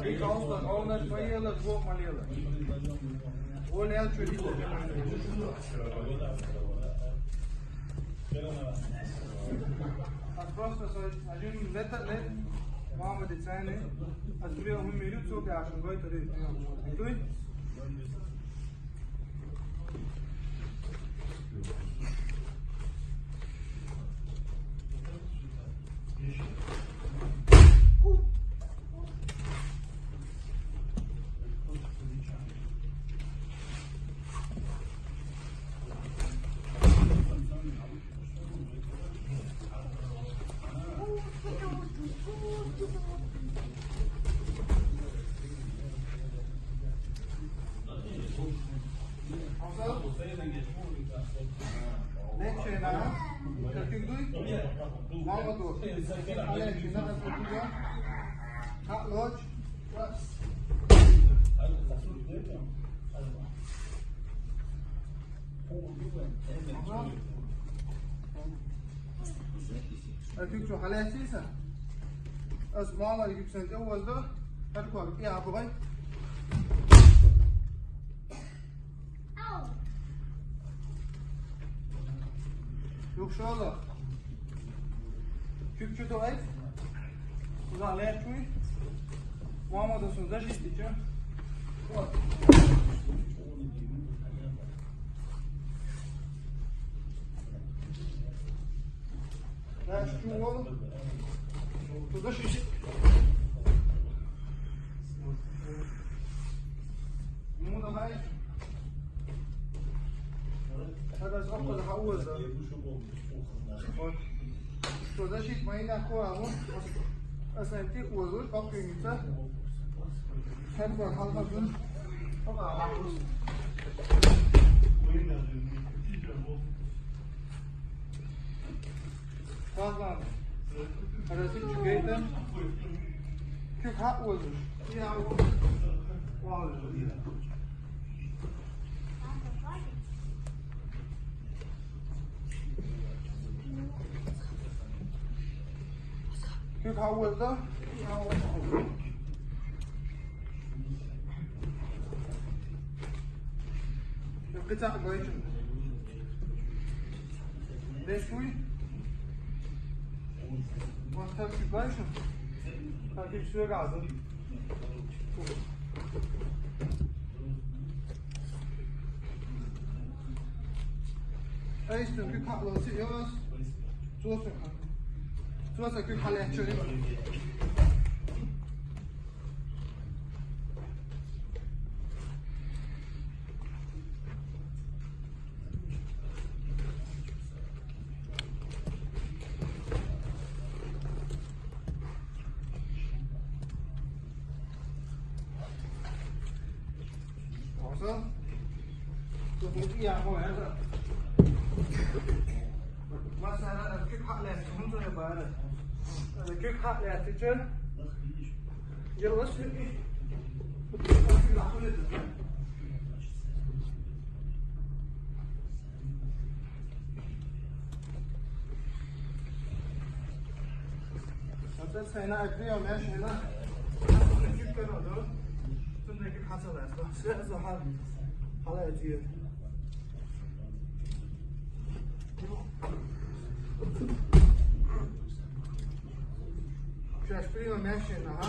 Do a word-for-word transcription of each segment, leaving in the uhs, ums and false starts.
Dik afstand, anders maar eerlijk, woord maar eerlijk. Gewoon heel goed. Als vast als je, als je een letter let, waar we dit zijn, hè. Als we weer een minuut zo daar gaan, weet je het. Doei. Lecce, no? Perché lui? Vamos tu. Lecce, no? Cut, lodge. Erkek çok halesiz. Esma var, yüksek yavuzda. Her kuar ki yapı var. Yok, şöyle. Kükçü de var. Uzak lehçuy. Muhammed olsun, da şişti, çö. Lehçuy. Tuzda şişti. Mu da hayır. Hadi, az okula da ha uza. Что защит мои на кого? Ослен ты узвуш, как ты не так? Sen de halka dön. Tamam. Arası çıkıyordun. Kök ha uzuş. Ya o. Vallahi. Kök ha uzuş. Ya o. Kısa koyacağım. Beş uy. Bak, tak şu başı. Tak şu suya kaldı. Ej, işte, bir patlaması yiyoruz. Sosa. Sosa, bir palya çörek. Awesome. So, maybe I go ahead. What's that? Uh, kick hot left. Who's on your body? Uh, kick hot left. Teacher. Yellow. That's fine. I agree on that, you know. Keep going on, though. Don't make it hot, so that's not. So, so hot. How do I do it? Сейчас прием мяч, ага.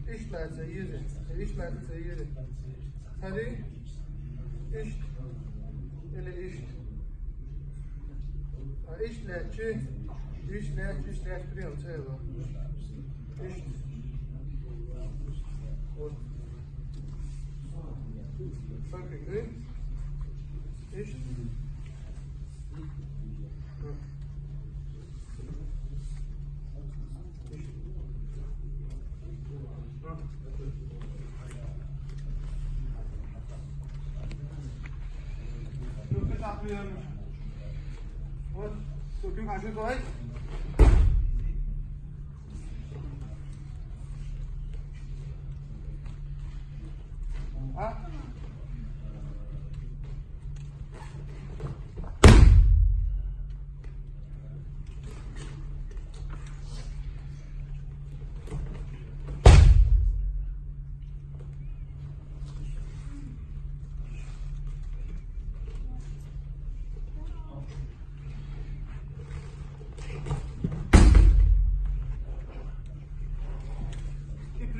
Иштта лаьца йийр. Иштта лаьца йийр. Хьади? Иштта. Или иштта. А, иштта лаьцчи. Иштта лаьцчи, иштта лаьцчи прием цхьа йола. Иштта. Вот. Факт, да? Иштта. Вот, so, кем хажу давай. А?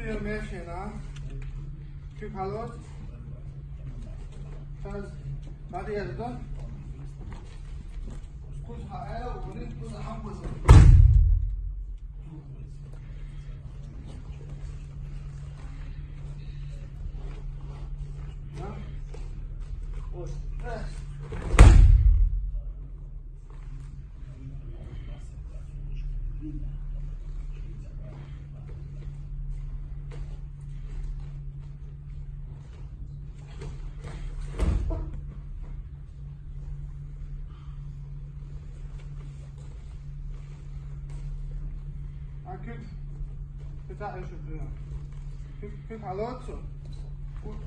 Mehr schön, ha? Typ Hallo. Das war die erste. Gut, ha, er, und gut, ha, gut. Ja? Und, äh. Ah, gut. Bitte, ich bin. Gut, gut, hallo zu. Gut.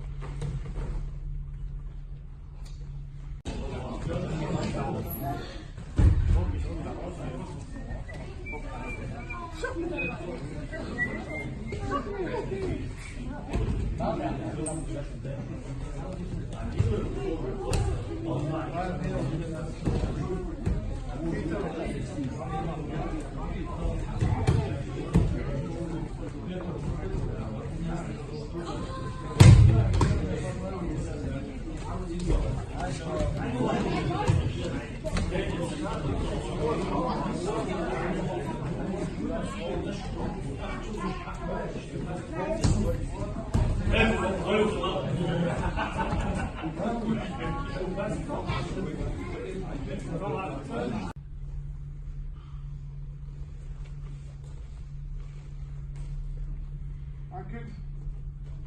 Ah, gut.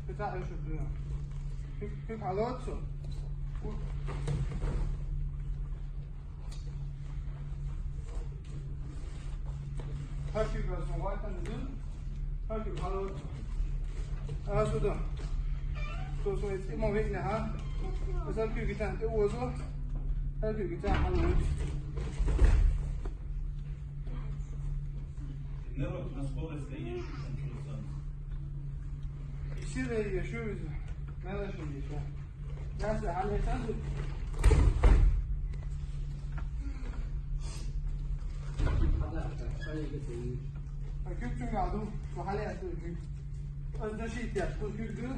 Bitte, ich bin. Gut, gut, hallo zu. Gut. Herr Kübler, ist noch weiter in der Sinn? Herr Kübler, hallo. Also da. So, so, jetzt immer weg, ne, ha? Was hat Kübler getan? Der Uhr so? Herr Kübler getan, hallo. Народ, насколько стоишь, Ишур. Ишур, Ишур, Ишур. Надо, что здесь, да? Да, да, Александр. А как ты году? Похвали, а ты? Подожди, я тут люблю.